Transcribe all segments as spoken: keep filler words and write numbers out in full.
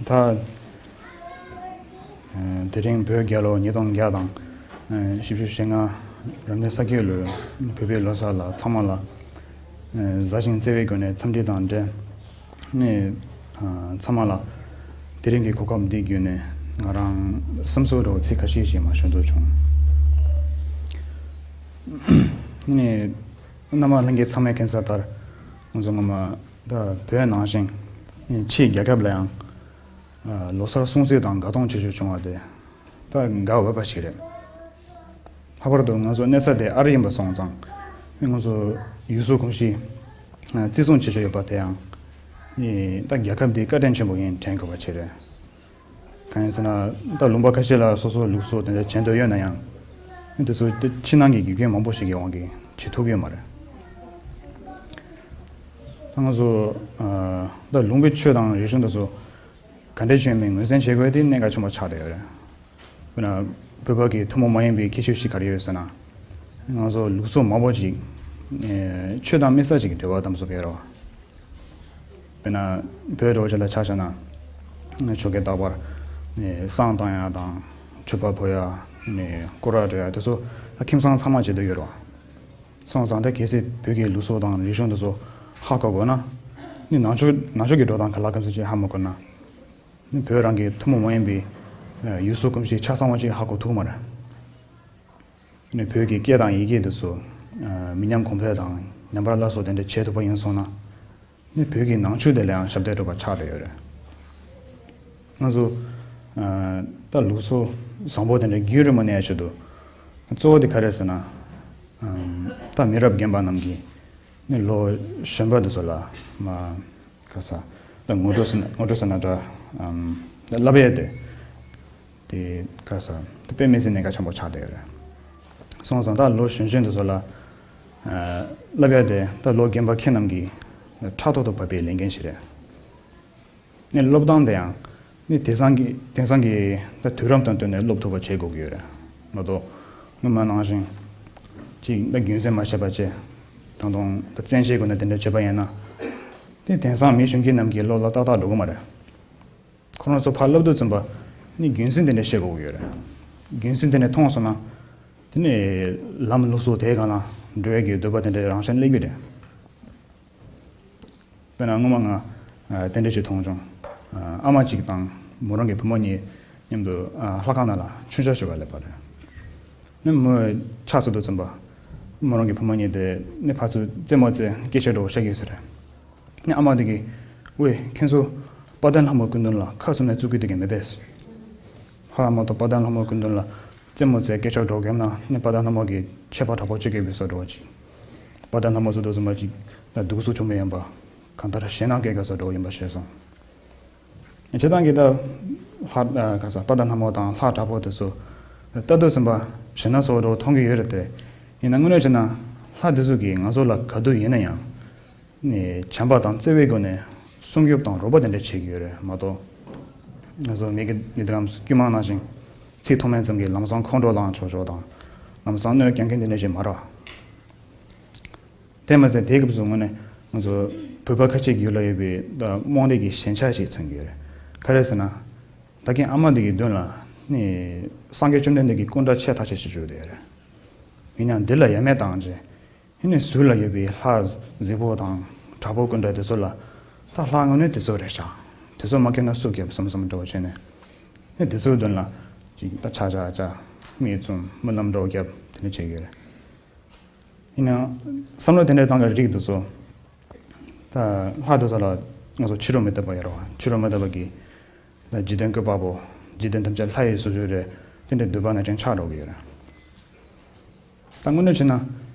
ད། དེ་རིང་བོད་རྒྱལ་ལོ་ཉིས་སྟོང་བརྒྱ་དང་བཞི་བཅུ་ཞེ་ལྔ་རབ་གནས་ས་ཁུལ་ལོའི་བོད་པའི་ལོ་གསར་ལ་ཚང་མ་ལ་མཛའ་ཞིང་བརྩེ་བའི་སྒོ་ནས་འཚམས་འདྲི་དང་འབྲེལ་ནས། ཚང་མ་ལ་དེ་རིང་གི་གོ་སྐབས་འདི་བརྒྱུད་ནས་ང་རང་སེམས་གསོ་འདྲ་བོ་ཚིག་ཁ་ཤས་ཤིག་མར་ཞུ་འདོད་བྱུང་། ནས། རྣམ་པ་ལྷན་རྒྱས་ཚང་མས་མཁྱེན་གསལ་ལྟར། ང་ཚོ་སྔོན་མ་ད་བོད་ནང་བཞིན་ཕྱིའི་རྒྱལ་ཁབ་ལ་ཡང་ལོ་གསར་སྲུང་བརྩི་དང་དགའ་སྟོན་བྱེད་རྒྱུ་བྱུང་བ་དེ་ད་དགའ་འོས་པ་ཞིག་རེད། ལྷག་པར་དུ་ང་ཚོ་གནས་ས་དེ་ཨ་རི་ཡིན་པ་སོང་ཙང་། ང་ཚོ་ཡུལ་སྲོལ་གོམས་གཤིས་བརྩི་སྲུང་བྱེད་རྒྱུ་ཡོད་པ་དེ་ཡང་ད་རྒྱལ་ཁབ་འདིའི་བཀའ་དྲིན་ཆེན་པོ་ཡིན་དྲན་དགོས་པ་ཞིག་རེད། གང་ཡིན་ཟེར་ན། ད་ལུང་པ་ཁ་ཤས་ལ་སོ་སོའི་ལུགས་སྲོལ་དེ་འདྲ་བྱེད་འདོད་ཡོད་ན་ཡང་། དེ་ཚོ་དེ་ཕྱི་ནང་གི་རྒྱུ་རྐྱེན་མང་པོ་ཞིག་གི་དབང་གིས་བྱེད་ཐུབ་ཡོད་མ་རེད། ད་ང་ཚོ་ཨ། ད་ལུང་པའི་ཆོས་དང་རིག་གཞུང་དེ་ཚོ་ག་འདྲ་བྱས་མིན་ངོས་འཛིན་བྱེད་དགོས་དེ་གནད་འགག་ཆེན་པོ་ཆགས་བསྡད་ཡོད་རེད། དཔེར་ན། བོད་པ་གི་ཐུན་མོང་མ་ཡིན་པའི་ཁྱད་ཆོས་ཤིག་ག་རེ་ཡོད་ཟེར་ན། ང་ཚོ་ལུགས་སྲོལ་མང་པོ་ཅིག་ཨེ། ཆོས་དང་དམིགས་བསལ་ཅིག་གི་འབྲེལ་བ་དམ་ཟབ་ཡོད་རེད་བ། དཔེར་ན། བོད་འདྲ་བོ་ཅིག་ལ་ཆ་བཞག་ན། ཆོ་ག་རྟག་པར། ནས་བསང་བཏང་ཡ་དང་། མཆོད་པ་ཕུལ་ཡ། ནས་སྐོར་ར་འགྲོ་ཡ་དེ་ཚོ་ད་ཁྱིམ་ཚང་ཚང་མ་བྱེད་འདོད་ཡོད་རེད་བ། སོང་ཙང་ད་གལ་སྲིད་བོད་ཀྱི་ལུགས་སྲོལ་དང་རིག་གཞུང་དེ་ཚོ་ཧ་གོ་དགོས་ན། ནི་ནང་ཆོས་ནང་ཆོས་ཀྱི་འགྲོ་སྟངས་ག་ལ་ག་ཚོད་ཅིག་ཧ་མ་གོ་ན། ནི་བོད་རང་གི་ཐུན་མོང་མ་ཡིན་པའི་ཡུལ་སྲོལ་གོམས་གཤིས་ཆ་ཚང་བ་ཅིག་ཧ་གོ་ཐུབ་མ་རེད། ནི་བོད་ཀྱི་སྐད་དང་ཡི་གེ་དེ་ཚོ་མི་ཉམས་གོང་འཕེལ་དང་ཉམས་པ་སླར་གསོ་དེ་འདྲ་བྱེད་ཐུབ་པ་ཡིན་སོང་ན། ནི་བོད་ཀྱི་ནང་ཆོས་དེ་ལ་ཡང་ཞབས་འདེགས་སྒྲུབ་པ་ཆགས་བསྡད་ཡོད་རེད། ང་ཚོ་ད་ལུགས་སྲོལ་བཟང་པོ་དེ་འདྲ་རྒྱུན་རིང་པོ་གནས་ཆེད་དུ། གཙོ་བོ་དེ་ག་རེ་ཟེར་ན། ད་མི་རབས་རྒན་པ་རྣམས་ཀྱིས་ནི་ལོ་གཞོན་པ་དེ་ཚོ་ལ་མ། ག་ས། ད་ངོ་སྤྲོད་ཟེར་ན་ངོ་སྤྲོད་ཟེར་ན་འདྲ། ཨམ། བསླབ་ཡས་དེ། དེ་ག་ས། དེ་དཔེ་མི་སྲིད་གནད་འགག་ཆེན་པོ་ཆགས་བསྡད་ཡོད་རེད། སོང་ཙང་ད་ལོ་གཞོན་གཞོན་དེ་ཚོ་ལ། ཨ། བསླབ་ཡས་དེ་ད་ལོ་རྒན་པ་ཁྱེད་རྣམས་ཀྱིས་ཕྲག་ཐོག་ཏུ་བབས་པའི་ལས་འགན་ཞིག་རེད། ནས་སློབ་སྟངས་དེ་ཡང་ནི་དེང་སང་གི་དེང་སང་གི་ད་དུས་རབས་དང་བསྟུན་ནས་སློབ་ཐུབ་པ་བྱེད་དགོས་ཀྱི་ཡོད་རེད་མ་གཏོགས། སྔོན་མ་ནང་བཞིན་ཅིག་ད་རྒྱུན་འཛིན་མ་བྱས་པ་བྱས། ད་དུང་ད་བཙན་ཤེད་སྒོ་ནས་དེ་འདྲ་བྱས་པ་ཡིན་ན། དེ་དེང་སང་མི་གཞོན་སྐྱེས་རྣམས་ཀྱི་བློ་ལ་ཏག་ཏག་འགྲོ་གི་མ་རེད། ཁོ་རང་ཚོ་ཕར་སློབ་དུས་ཙམ་པ་ནི་རྒྱུན་འཛིན་དེ་འདྲ་བྱེད་དགོས་ཀྱི་ཡོད་རེད། རྒྱུན་འཛིན་དེ་འདྲ་མཐོང་སོང་ན། དེ་ནས་ལམ་ལུགས་སྲོལ་དེའི་སྒང་ལ་འགྲོ་ཡས་ཀྱི་འདོད་པ་དེ་འདྲ་རང་བཞིན་སླེབས་ཀྱི་རེད། དཔེར་ན་སྔོན་མ་ང་ཨ་དེ་འདྲ་ཞིག་མཐོང་བྱུང་། ཨ་ཨ་མ་གཅིག་དང་མོ་རང་གི་བུ་མོ་གཉིས་མཉམ་དུ་ཨ་ལྷ་ཁང་ནང་ལ་མཆོད་མཇལ་ཞུ་བར་སླེབས་པ་རེད། ནི་མོས་ཕྱག་འཚལ་དུས་ཙམ་པ། མོ་རང་གི་བུ་མོ་གཉིས་དེ་ནི་ཕར་ཚུར་རྩེད་མོ་རྩེ་སྐད་ཆ་འདྲ་བོ་བཤད་ཀྱི་ཡོད་ས་རེད། ནི་ཨ་མ་དེ་གིས། ཝེ། ཁྱེད་ཚོ་དཔལ་ལྡན་ལྷ་མོའི་སྐུ་མདུན་ལ་ཁ་བཙུམ་ནས་བཙུགས་རྒྱུ་དེ་གས་མི་བས། ཧ་མ་གཏོགས་དཔལ་ལྡན་ལྷ་མོའི་སྐུ་མདུན་ལ་རྩེད་མོ་རྩེ་སྐད་ཆ་འདྲ་བོ་བརྒྱབ་ན་ནི་དཔལ་ལྡན་ལྷ་མོ་གིས་ཆད་པ་དྲག་པོ་གཅོད་ཀྱི་ཡོད་པའི་བཟོ་འདྲ་བོ་ཅིག་དཔལ་ལྡན་ལྷ་མོ་ཚོ་དེ་ཚོ་མ་ཅིག་ད་སྡུག་ཟུག་བྱུང་བ་ཡིན་པ། གང་ལྟར་ཞེད་སྣང་སྐྱེ་དགོས་བཟོ་འདྲ་བོ་ཡིན་པ་ཤེས་སོང་། བྱེད་སྟངས་ཀྱི་ད་ལྷ་ཨ་ག་ས་དཔལ་ལྡན་ལྷ་མོ་དང་ལྷ་དྲག་པོ་དེ་ཚོ་ལྟ་དུས་ཙམ་པ་ཞེད་སྣང་ཚ་བོ་འདྲ་བོ་མཐོང་གི་ཡོད་རེད་དེ། ཡིན་ན་དངོས་གནས་བྱས་ན་ལྷ་དེ་ཚོ་གིས་ང་ཚོ་ལ་ག་དུས་ཡིན་ན་ཡང་། ནས་བྱམས་པ་དང་བརྩེ་བའི་སྒོ་ནས་སྲུང་སྐྱོབ་དང་རོགས་པ་དེ་འདྲ་བྱེད་ཀྱི་ཡོད་རེད་མ་གཏོགས། ང་ཚོ་མི་གི་མི་དེ་ལམ་དཀྱུས་མ་ནང་བཞིན་ཚིག་ཐོགས་མེད་ཙམ་གྱིས་ལམ་སང་ཁོང་ཁྲོ་ལངས་ཆོག་ཆོག་དང་། ལམ་སང་གནོད་སྐྱོན་མཁན་དེ་འདྲ་ཞིག་མ་རེད། དེ་མ་ཟད་དེའི་སྐབས་སུ་དངོས་གནས་ང་ཚོ་བོད་པ་ཁ་ཆེ་གི་ཡུལ་ལ་ཡོད་པའི་ད་རྨོངས་དད་ཀྱི་ཞེན་ཆགས་ཤིག་མཚོན་གྱི་ཡོད་རེད། ག་རེ་ཟེར་ན། ད་གིན་ཨ་མ་དེ་གི་མདུན་ལ་ནི་སངས་རྒྱས་བཅོམ་ལྡན་འདས་ཀྱི་སྐུ་འདྲ་ཆེ་ཐག་ཆོད་ཅིག་བཞུགས་བསྡད་ཡོད་རེད། ཡིན་ཡང་འདི་ལ་ཡ་མེད་བཏང་རྗེས། ཡིན་ནའི་ཟུར་ལ་ཡོད་པའི་ལྷ་གཟིགས་ཕོར་དང་དྲག་པོ་སྐུ་འདྲ་དེ་ཚོ་ལ། ད་ལྷ་དངོས་གནས་དེ་ཚོ་རེད་ཤག་དེ་ཚོ་མ་མཁྱེན་ན་སུ་མཁྱེན་བསམ་བསམ་འདྲ་བོ་བྱས་ནས། ཨེ་དེ་ཚོའི་མདུན་ལ་ཅིག་ད་ཆ་ཆ་ཆ་མིག་བཙུམ་སྨོན་ལམ་འདྲ་བོ་བརྒྱབ་དེ་འདྲ་བྱེད་ཀྱི་ཡོད་རེད། ཡིན་ནའང་བསམ་བློ་དེ་འདྲ་བཏང་གི་རིགས་དེ་ཚོ། ད་ལྷ་དེ་ཚོ་ལ་ང་ཚོ་ཕྱི་རོལ་མུ་སྟེགས་པ་ཡོད་རེད་བ། ཕྱི་རོལ་མུ་སྟེགས་པ་གིས་ད་འཇིག་རྟེན་བཀོད་པ་པོ། འཇིག་རྟེན་ཐམས་ཅད་ལྷ་ཡི་བཟོ་བཅོས་རེད། དེ་འདྲའི་འདོད་པ་ནང་བཞིན་ཆགས་འགྲོ་གི་ཡོད་རེད། ད་དངོས་གནས་བྱས་ན།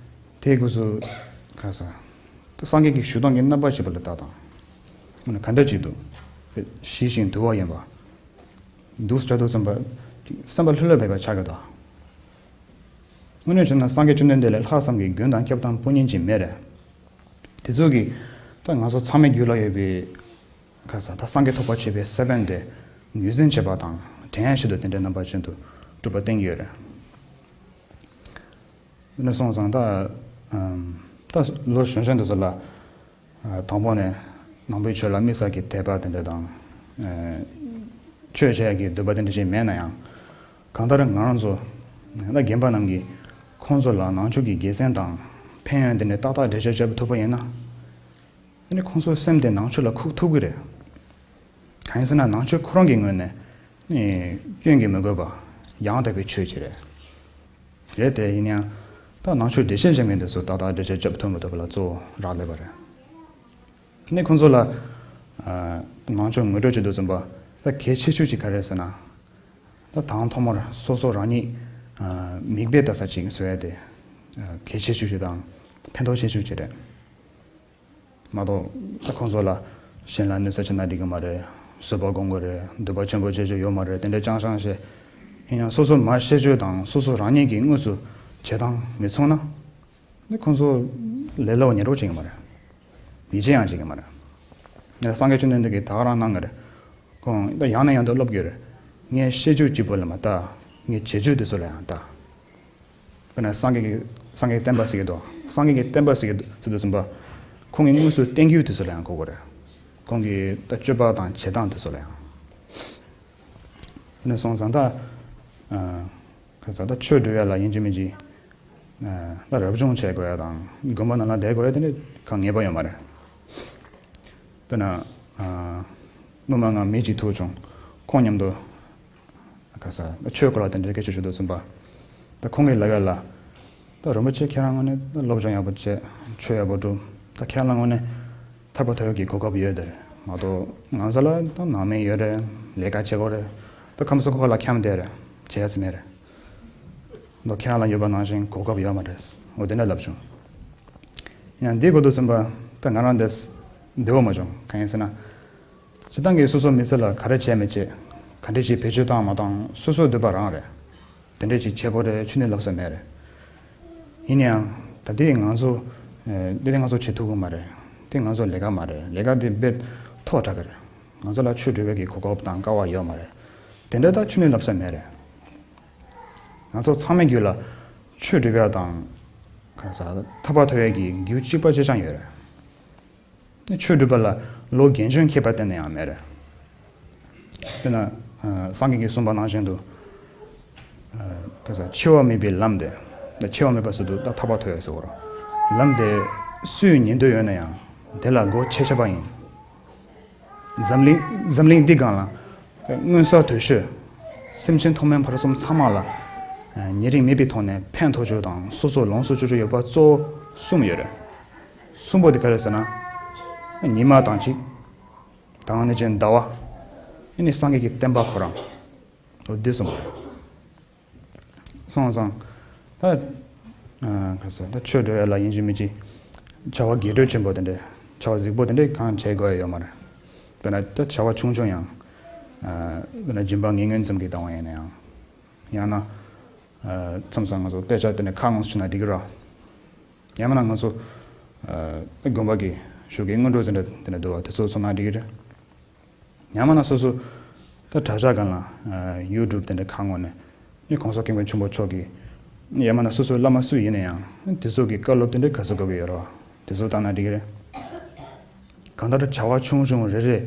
དེའི་སྐབས་སུ། ག་ས། ད་སངས་རྒྱས་ཀྱི་བཞུགས་སྟངས་ཀྱི་རྣམ་པ་ཞིག་པ་ལ་ལྟ་དང་། དངོས་གནས་ག་འདྲ་ཅིག་འདུག་ཞི་ཞིང་དུལ་བ་ཡིན་པ། འདུག་སེ་དྲག་འདུག་བསམ་པ། སེམས་པ་ལྷོད་ལྷོད་མེད་པ་ཆགས་ཀྱི་འདུག་དངོས་གནས་བྱས་ན་སངས་རྒྱས་བཅོམ་ལྡན་འདས་ལས་ལྷག་བསམ་གྱི་རྒྱུན་དང་ཁྱབ་སྟངས་སྤུ་རྙིང་ཅིག་མེད་རེད། དེ་ཚོ་གིས་ད་ང་ཚོ་ཚང་མའི་རྒྱུད་ལ་ཡོད་པའི། ག་ས། ད་སངས་རྒྱས་ཐོབ་པར་བྱེད་པའི་ས་བོན་དེ་ངོས་འཛིན་བྱེད་པ་དང་དྲན་ཡ་ཆེད་དུ་དེ་འདྲའི་རྣམ་པ་ཅན་དུ་གྲུབ་པ་བསྟན་གྱི་ཡོད་རེད། འདི་ནས་སོང་ཙང་ད། ཨམ། ད་ལོ་གཞོན་གཞོན་དེ་ཚོ་ལ། ཨ། དང་པོ་ནས་ནང་པའི་ཆོས་ལ་དམིགས་བསལ་གྱི་དད་པ་དེ་འདྲ་དང་། ཨ། ཆོས་བྱེད་ཡག་གི་འདོད་པ་དེ་འདྲ་ཞིག་མེད་ན་ཡང་། གང་ལྟར་ང་རང་ཚོ་ད་རྒན་པ་རྣམས་ཀྱིས་ཁོང་ཚོ་ལ་ནང་ཆོས་ཀྱི་དགེ་མཚན་དང་ཕན་ཡོན་དེ་འདྲ་ཏག་ཏག་འགྲེལ་བཤད་བྱེད་ཐུབ་པ་ཡིན་ན། ཨ་ནི་ཁོང་ཚོའི་སེམས་དེ་ནང་ཆོས་ལ་ཁུག་ཐུབ་ཀྱི་རེད། གང་ཡིན་ཟེར་ན་ནང་ཆོས་ཁོ་རང་གི་ངོས་ནས་ནི་སྐྱོན་གྱིས་མི་གོས་པ་ཡང་དག་པའི་ཆོས་ཅིག་རེད། རེད་དེ་ཡིན་ཡང་། ད་ནང་ཆོས་འགྲེལ་བཤད་བྱེད་མཁན་དེ་ཚོ་ཏག་ཏག་འགྲེལ་བཤད་བྱེད་ཐུབ་མི་ཐུབ་ལ་གཙོ་བོ་རག་ལས་པ་རེད། ནི་ཁོང་ཚོ་ལ་ནང་ཆོས་ངོ་སྤྲོད་བྱེད་དུས་ཙམ་པ་ད་གལ་ཆེ་ཤོས་ཅིག་ག་རེ་རེད་ཟེར་ན། ད་དང་ཐོག་མར་སོ་སོ་རང་ཉིད་མིག་དཔེ་ལྟ་ས་ཅིག་བཟོ་ཡ་དེ་གལ་ཆེ་ཤོས་ཅིག་དང་ཕན་ཐོགས་ཆེ་ཤོས་ཅིག་རེད། མ་གཏོགས་ད་ཁོང་ཚོ་ལ་གཞན་ལ་གནོད་འཚེ་བྱས་ན་འགྲིག་གི་མ་རེད། བཟོད་པ་སྒོམ་དགོས་རེད། འདོད་པ་ཆེན་པོ་བྱེད་རྒྱུ་ཡོད་མ་རེད། དེ་འདྲ་ཅང་ཅང་བཤད། ཡིན་ཡང་སོ་སོ་མར་ཤེས་བྱོས་དང་སོ་སོ་རང་ཉིད་ཀྱིས་དངོས་སུ་བྱེད་སྟངས་མི་མཚུངས་ན། ནི་ཁོང་ཚོ་ལས་སླ་བོ་ཉེས་རོགས་བྱེད་ཀྱི་མ་རེད། ཡིད་ཆེས་ཡང་བྱེད་ཀྱི་མ་རེད། ངས་སངས་རྒྱས་བཅོམ་ལྡན་འདས་ཀྱིས་ད་ག་རང་གནང་གི་རེད། ཁོང་ད་ཡང་ནས་ཡང་དུ་སློབ་ཀྱི་རེད། ངས་བཤད་རྒྱུ་གཅིག་པོ་ལ་མ་ལྟ། ངས་བྱེད་རྒྱུ་དེ་ཚོ་ལ་ཡང་ལྟ། དཔེར་ན་སངས་རྒྱས་ཀྱི་སངས་རྒྱས་བསྟན་པ་ཟེར་གྱི་འདུག་སངས་རྒྱས་ཀྱི་བསྟན་པ་ཟེར་གྱི་འདུག་ཟེར་དུས་ཙམ་པ། ཁོང་གིས་དངོས་སུ་བསྟན་རྒྱུ་དེ་ཚོ་ལ་ཡང་གོ་དགོས་རེད། ཁོང་གི་ད་སྤྱོད་པ་དང་བྱེད་སྟངས་དེ་ཚོ་ལ་ཡང་། དེ་ནས་སོང་ཙང་ད། ཨ། ཁ་ས་ད་ཆོས་སྒྲུབ་ཡ་ལ་ཡིན་གཅིག་མིན་གཅིག་ཨ། ད་རབ་བྱུང་བྱེད་དགོས་ཡ་དང་དགོན་པ་ནང་ལ་བསྡད་དགོས་ཡ་དེ་འདྲ་གང་ངེས་པ་ཡོད་མ་རེད། དཔེར་ན། ཨ། སྔོན་མ་ང་མི་གཅིག་ཐུག་བྱུང་། ཁོང་མཉམ་དུ། ཁ་ས་ཆོས་སྐོར་ལ་དེ་འདྲའི་སྐད་ཆ་ཞུ་དུས་ཙམ་པ། ད་ཁོང་གིས་ལབ་ཡ་ལ། ད་རིན་པོ་ཆེ་ཁྱེད་རང་ངོས་ནས་ད་སློབ་སྦྱོང་ཡག་པོ་བྱས། ཆོས་ཡག་པོ་སྒྲུབ། ད་ཁྱེད་རང་ངོས་ནས་ཐར་པ་ཐོབ་ཡག་གི་གོ་སྐབས་ཡོད་དེ་རེད། མ་གཏོགས་ང་ཚོ་ལ་ད་ནང་མི་ཡོད་རེད། ལས་ཀ་བྱེད་དགོས་རེད། ད་ཁམས་གསུམ་འཁོར་ལ་འཁྱམས་བསྡད་རེད། བྱེད་ཡ་ཙམ་མེད་རེད། ད་ཁྱེད་རང་ལ་ཡོད་པ་ནང་བཞིན་གོ་སྐབས་ཡོད་མ་རེད། འོ་དེ་འདྲ་ལབ་བྱུང་། ཡང་འདི་གོ་དུས་ཙམ་པ་ད་ང་རང་འདི་བདེ་བོ་མ་བྱུང་། གང་ཡིན་ཟེར་ན། སྤྱིར་བཏང་གི་སོ་སོ་མི་ཚེ་ལ་ག་རེ་བྱས་མི་བྱས། ག་འདྲས་ཅིག་བེད་སྤྱོད་བཏང་མ་བཏང་སོ་སོའི་འདོད་པ་རང་རེད། དེ་འདྲས་ཅིག་བྱེད་དགོས་རེད་ཆུ་ནས་ལབ་ས་མེད་རེད། ཡིན་ཡང་ད་ལྟའི་ང་ཚོ། ཨ། འདི་ནི་ང་ཚོ་བྱེད་ཐུབ་ཀྱི་མ་རེད། དེ་ང་ཚོ་ལས་ཀ་མ་རེད། ལས་ཀ་དེ་དཔེ་མཐོ་དྲགས་ཀྱི་རེད། ང་ཚོ་ལ་ཆོས་སྒྲུབ་པའི་གི་གོ་སྐབས་དང་སྐལ་བ་ཡོད་མ་རེད། དེ་འདྲ་ད་ཆུ་ནས་ལབ་ས་མེད་རེད། ང་ཚོ་ཚང་མའི་རྒྱུད་ལ་ཆོས་སྒྲུབ་ཡ་དང་། ག་ས་ཐར་པ་ཐོབ་ཡ་གི་རྒྱུ་གཅིག་པ་གཅིག་རྐྱང་ཡོད་རེད། ནི་ཆོས་སྒྲུབ་པ་ལ་ལོ་རྒན་གཞོན་ཁྱད་པར་གཏན་ནས་ཡང་མེད་རེད། དཔེར་ན། ཨ། སངས་རྒྱས་ཀྱིས་གསུངས་པ་ནང་བཞིན་དུ། ཨ། ག་ས་འཆི་བ་མེད་པའི་ལམ་དེ། ད་འཆི་བ་མེད་པ་ཟེར་དུས་ད་ཐར་པ་ཐོབ་ཡ་ཟེར་བ་རེད། ལམ་དེ་སུས་ཉན་འདོད་ཡོད་ན་ཡང་དེ་ལ་སྒོ་ཕྱེ་ཆོག་པ་ཡིན། འཛམ་གླིང་འཛམ་གླིང་འདི་སྒང་ལ་མངོན་གསལ་དོད་ཤོས། སེམས་ཅན་མཐོ་དམན་བར་གསུམ་ཚང་མ་ལ། ཨ། ཉེ་རིང་མེད་པའི་ཐོག་ནས་ཕན་ཐོགས་རྒྱུ་དང་སོ་སོ་ལོངས་སུ་སྤྱོད་རྒྱུ་ཡོད་པ་གཙོ་བོ་གསུམ་ཡོད་རེད། གསུམ་པོ་དེ་ག་རེ་ཟེར་ན། ཉི་མ་དང་གཅིག་དང་ནི་ཅན་ཟླ་བ། ཨ་ནི་སངས་རྒྱས་ཀྱི་བསྟན་པ་ཁོ་རང་། འོ་འདི་གསུམ་པོ་རེད། སོང་ཙང་། ད། ཨ། ག་ས་ད་ཆོས་སྒྲུབ་ཡ་ལ་ཡིན་གཅིག་མིན་གཅིག་བྱ་བ་རྒྱས་སྤྲོས་ཆེན་པོ་དེ་འདྲའི་བྱ་བ་གཟིགས་པོ་དེ་འདྲའི་གང་བྱེད་དགོས་ཡ་ཡོད་མ་རེད། དཔེར་ན་ད་བྱ་བ་ཆུང་ཆུང་ཡང་། ཨ། དཔེར་ན་སྦྱིན་པ་ངེས་ངོན་ཙམ་གྱིས་བཏང་བ་ཡིན་ན་ཡང་། ཡང་ན། ཨ། མཚམས་མཚམས་ང་ཚོ་དཔེ་ཆ་དེ་འདྲ་ཁ་ངོ་སུ་ཞུ་ན་འགྲིག་གི་རེད། ཡང་མིན་ན་ང་ཚོ། ཨ། དགོན་པ་གི་ཞོགས་ཀའི་སྔོན་འགྲོ་དེ་འདྲ་དེ་འདྲ་འདུག་བ་དེ་ཚོ་ཚོགས་ན་འགྲིག་གི་རེད། ཡང་མིན་ན་སོ་སོ། ད་གྲྭ་ཤག་སྒང་ལ། ཨ། ཡུ་ཊུབ་དེ་འདྲ་ཁ་ངོ་ནས། ནི་གོང་ས་སྐྱབས་མགོན་ཆེན་པོ་མཆོག་གི། ཡང་མིན་ན་སོ་སོའི་བླ་མ་སུ་ཡིན་ན་ཡང་དེ་ཚོ་གི་བཀའ་སློབ་དེ་འདྲ་ག་ཚོད་དགོས་ཀྱི་ཡོད་རེད་བ། དེ་ཚོ་བཏང་ན་འགྲིག་གི་རེད། གང་ལྟར་བྱ་བ་ཆུང་ཆུང་རེ་རེ།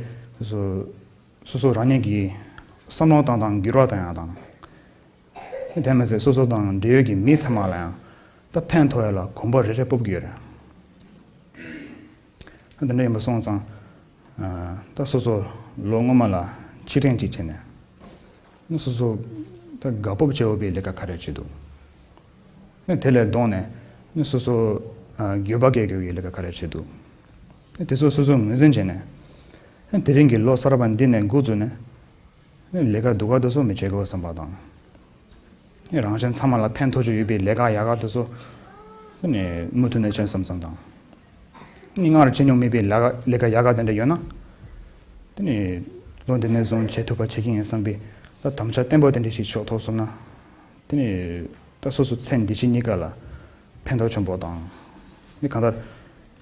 སོ་སོ་སོ་སོ་རང་ཉིད་ཀྱི་བསམ་བློ་བཏང་སྟངས་འགྱུར་བ་བཏང་ཡག་དང་། དེ་མ་ཟད་སོ་སོ་དང་འབྲེལ་ཡོད་ཀྱི་མི་ཚང་མ་ལ་ཡང་ད་ཕན་ཐོགས་ཡ་ལ་གོམ་པ་རེ་རེ་སྤོབས་ཀྱི་ཡོད་རེད། ད་དེ་འདྲ་ཡིན་པ་སོང་ཙང་། ཨ། ད་སོ་སོ་ལོ་སྔོན་མ་ལ་ཕྱིར་དྲན་ཅིག་བྱས་ནས། ནི་སོ་སོ་ད་དགའ་སྤོབས་བྱེད་འོས་པའི་ལས་ཀ་ག་རེ་བྱེད་འདུག་ནི་དེ་ལས་ལྡོག་ནས་ནི་སོ་སོ། ཨ། འགྱོད་པ་སྐྱེ་དགོས་ཀྱི་ལས་ཀ་ག་རེ་བྱེད་འདུག་ནི་དེ་ཚོ་སོ་སོ་ངོས་འཛིན་བྱས་ནས། ནི་དེ་རིང་གི་ལོ་གསར་པ་འདི་ནས་འགོ་བཙུགས་ནས། ནི་ལས་ཀ་སྡུག་ག་དེ་ཚོ་མི་བྱེད་དགོས་བསམ་པ་དང་། ནི་རང་གཞན་ཚང་མ་ལ་ཕན་ཐོགས་ཀྱི་ཡོད་པའི་ལས་ཀ་ཡག་ག་དེ་ཚོ། ནི་མུ་མཐུད་ནས་བྱེད་བསམ་བསམ་དང་། ནི་སྔར་བྱེད་མྱོང་མེད་པའི་ལས་ཀ་ལས་ཀ་ཡག་ག་དེ་འདྲ་ཡོད་ན། དེ་ནི་ལོ་འདི་ནས་བཟུང་བྱེད་ཐུབ་པ་བྱེད་ཀྱི་ཡིན་བསམ་པའི་ད་དམ་བཅའ་བརྟན་པོ་དེ་འདྲ་ཞིག་ཕྱོགས་ཐོག་སོང་ན། དེ་ནི་ད་སོ་སོ་ཚེ་འདི་ཕྱི་གཉིས་ཀ་ལ་ཕན་ཐོགས་ཆེན་པོ་དང་། ནི་གང་ལྟར་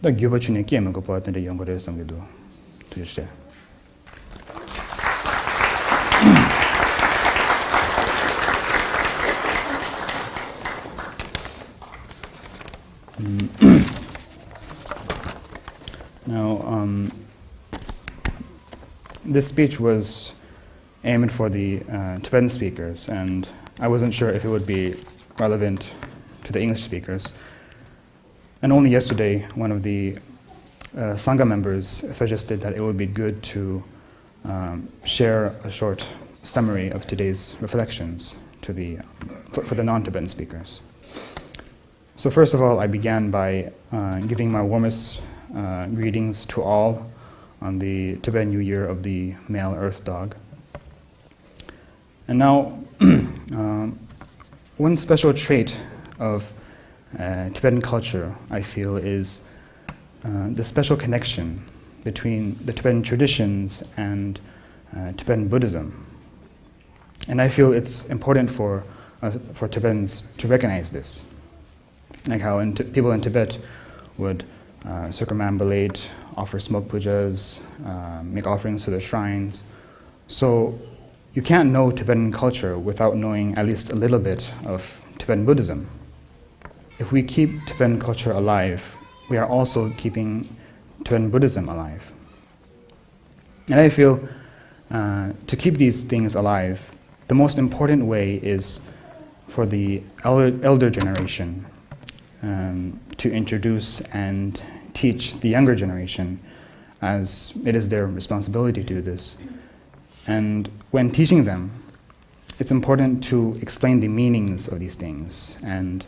ད་འགྱོད་པ་ཆུ་ནས་སྐྱེ་མི་དགོས་པ་དེ་འདྲ་ཡོང་གི་རེད་བསམ་གྱི་འདུག་ཐུགས་རྗེ་ཆེ། Now, um, this speech was aimed for the uh, Tibetan speakers, and I wasn't sure if it would be relevant to the English speakers. And only yesterday, one of the uh, Sangha members suggested that it would be good to um, share a short summary of today's reflections to the, for, for the non-Tibetan speakers. So first of all, I began by uh, giving my warmest uh, greetings to all on the Tibetan New Year of the male earth dog. And now, um, one special trait of uh, Tibetan culture, I feel, is uh, the special connection between the Tibetan traditions and uh, Tibetan Buddhism. And I feel it's important for uh, for Tibetans to recognize this, like how in Ti- people in Tibet would uh, circumambulate, offer smoke pujas, uh, make offerings to the shrines. So you can't know Tibetan culture without knowing at least a little bit of Tibetan Buddhism. If we keep Tibetan culture alive, we are also keeping Tibetan Buddhism alive. And I feel uh, to keep these things alive, the most important way is for the elder, elder generation um, to introduce and teach the younger generation, as it is their responsibility to do this. And when teaching them, it's important to explain the meanings of these things and,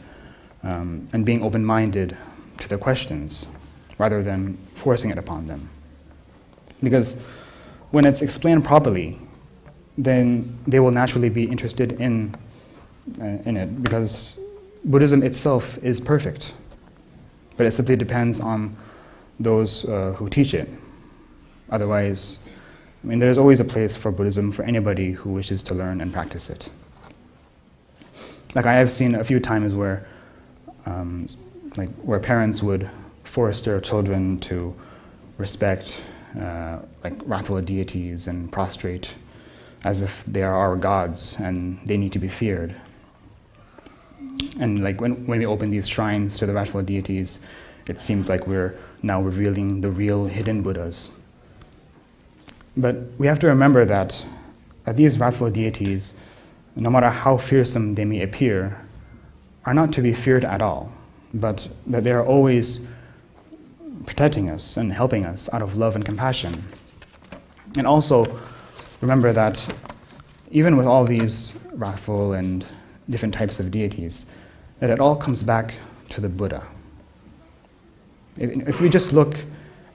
um, and being open minded to the questions rather than forcing it upon them. Because when it's explained properly, then they will naturally be interested in, uh, in it, because Buddhism itself is perfect, but it simply depends on those uh, who teach it. Otherwise, I mean, there's always a place for Buddhism for anybody who wishes to learn and practice it. Like, I have seen a few times where, um, like, where parents would force their children to respect, uh, like, wrathful deities and prostrate as if they are our gods and they need to be feared. And, like, when, when we open these shrines to the wrathful deities, it seems like we're now revealing the real hidden Buddhas. But we have to remember that, that these wrathful deities, no matter how fearsome they may appear, are not to be feared at all, but that they are always protecting us and helping us out of love and compassion. And also, remember that even with all these wrathful and different types of deities, that it all comes back to the Buddha. If, if we just look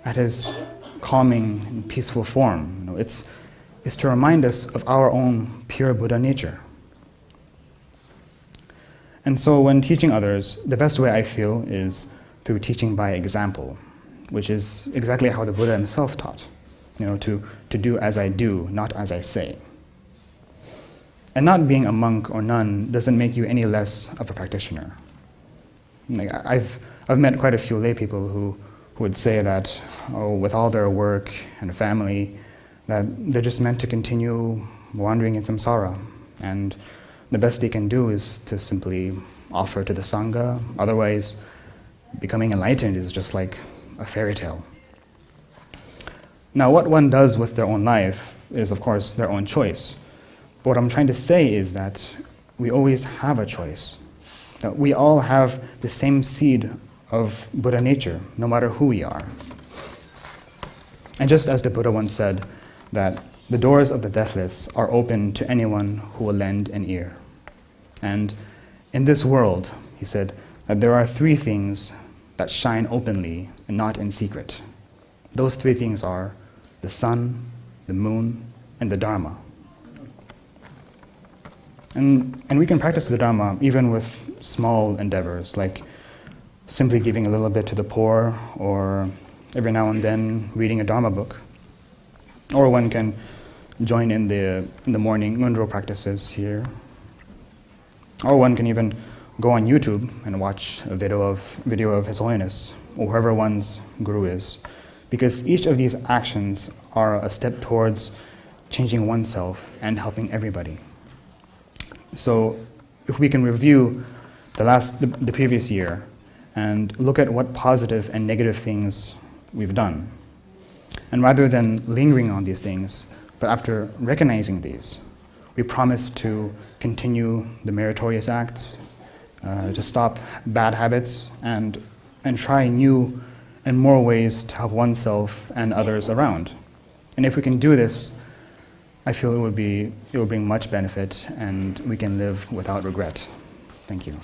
at his calming and peaceful form, you know, it's, it's to remind us of our own pure Buddha nature. And so, when teaching others, the best way I feel is through teaching by example, which is exactly how the Buddha himself taught, you know, to, to do as I do, not as I say. And not being a monk or nun doesn't make you any less of a practitioner. Like, I- I've, I've met quite a few lay people who, who would say that, oh, with all their work and family, that they're just meant to continue wandering in samsara. And the best they can do is to simply offer to the Sangha. Otherwise, becoming enlightened is just like a fairy tale. Now, what one does with their own life is, of course, their own choice. But what I'm trying to say is that we always have a choice, that we all have the same seed of Buddha nature, no matter who we are. And just as the Buddha once said, that the doors of the deathless are open to anyone who will lend an ear. And in this world, he said, that there are three things that shine openly and not in secret. Those three things are the sun, the moon, and the Dharma. And, and we can practice the Dharma even with small endeavors, like simply giving a little bit to the poor, or every now and then reading a Dharma book. Or one can join in the, in the morning Ngondro practices here. Or one can even go on YouTube and watch a video of, video of His Holiness, or whoever one's guru is, because each of these actions are a step towards changing oneself and helping everybody. So, if we can review the last, the, the previous year, and look at what positive and negative things we've done, and rather than lingering on these things, But after recognizing these, we promise to continue the meritorious acts, uh, to stop bad habits, and, and try new and more ways to help oneself and others around. And if we can do this, I feel it would be, it would bring much benefit and we can live without regret. Thank you.